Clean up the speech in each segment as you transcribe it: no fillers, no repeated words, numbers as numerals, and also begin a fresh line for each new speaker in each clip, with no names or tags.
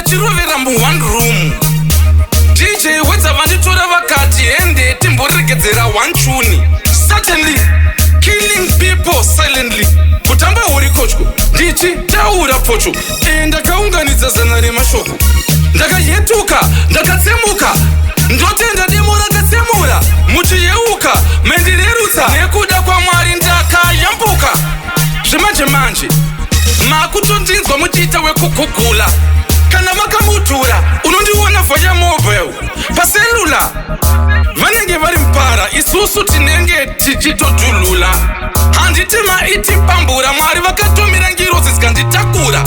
Tichirovera mu one room. DJ Wedza vanditora vakati, "Hende timboregedzera one tune." Certainly killing people silently, kutamba huri kotyo, ndichitaura pocho. E, ndakaunganidza zana remashoko, ndakayetuka, ndakatsemuka, ndotenda demo rakatsemura. Muchiyeuka mendirerutsa, nekuda kwaMwari ndakayambuka. Zvemanje manje makutondinzwa muchiita wekugugula. Kana makamudhura, unondiona via mobile pacellular. Vanenge vari mupara, isusu tinenge tichitodhulula. Handiti maiti pambura, Mwari vakatumira ngirozi zikanditakura.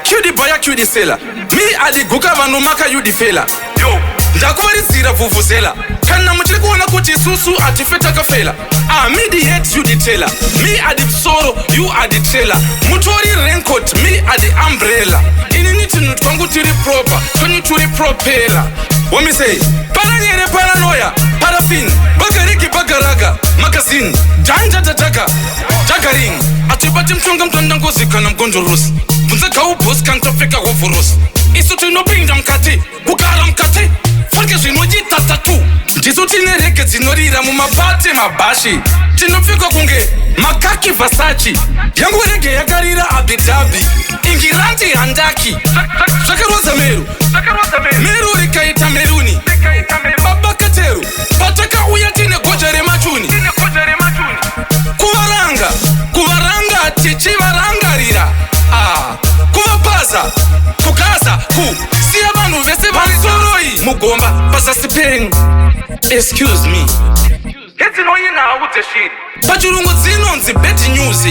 Q the buyer, Q the seller, me adiguka, vanomaka you the fela. Yo, ndakuvaridzira vhuvhuzela. Kana muchiri kuona kuti isusu hatife takafela. Ah, me the head, you the teller. Me are the soro, you are the trailer. Mutori raincoat, me are the umbrella. Inini tinhu twangu tiri proper, twenyu turi propeller. Wamisei paranyere, paranoya, parafin, bagarigi, bagaraga, magazine, janjajajaka, jagaring. Atibati mutonga, mutanda ngozi kana mugondorosi. Bvunza gaubhosi kana topfeka hovhorosi. Isu tinopinda mukati, kugara mukati, fanike zvinoita tatu. Ndisu tine reggae dzinorira mumapate mabhashi. Tinopfeka kunge makaki Versace. Yangu reggae yakarira Abu Dhabi, Ingirandi, handaki zvakarodza meru meru rikaita meruni. Baba Kateru patakauya tine goja remachuni. Kuvaranga, kuvaranga, tichivarangarira. Ah, kuvapaza, kugaza, kusiya vanhu vese varisoroi mugomba pazasi penyu. Excuse me, hedzinoi nhau dzeshiri, pachirungu dzinonzi bad news.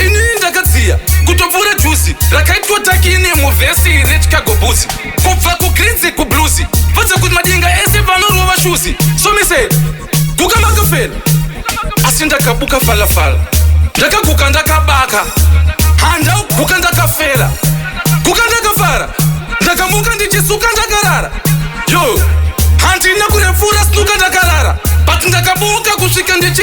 Inini ndakadziya kutopfuura juzi rakaitwa takine muvhesi reChicago Bulls. Kubva kugreens kublues, vadza kuti madinga ese vanorova shuzi. Somise guka makafela, asi ndakabuka falafala, ndakaguka ndakabaka, handauguka ndakafela, guka ndakafara, ndakamuka ndichisuka ndakarara. Yo, handina kurepfura sinuka ndakarara, but ndakabuka kusvika ndichi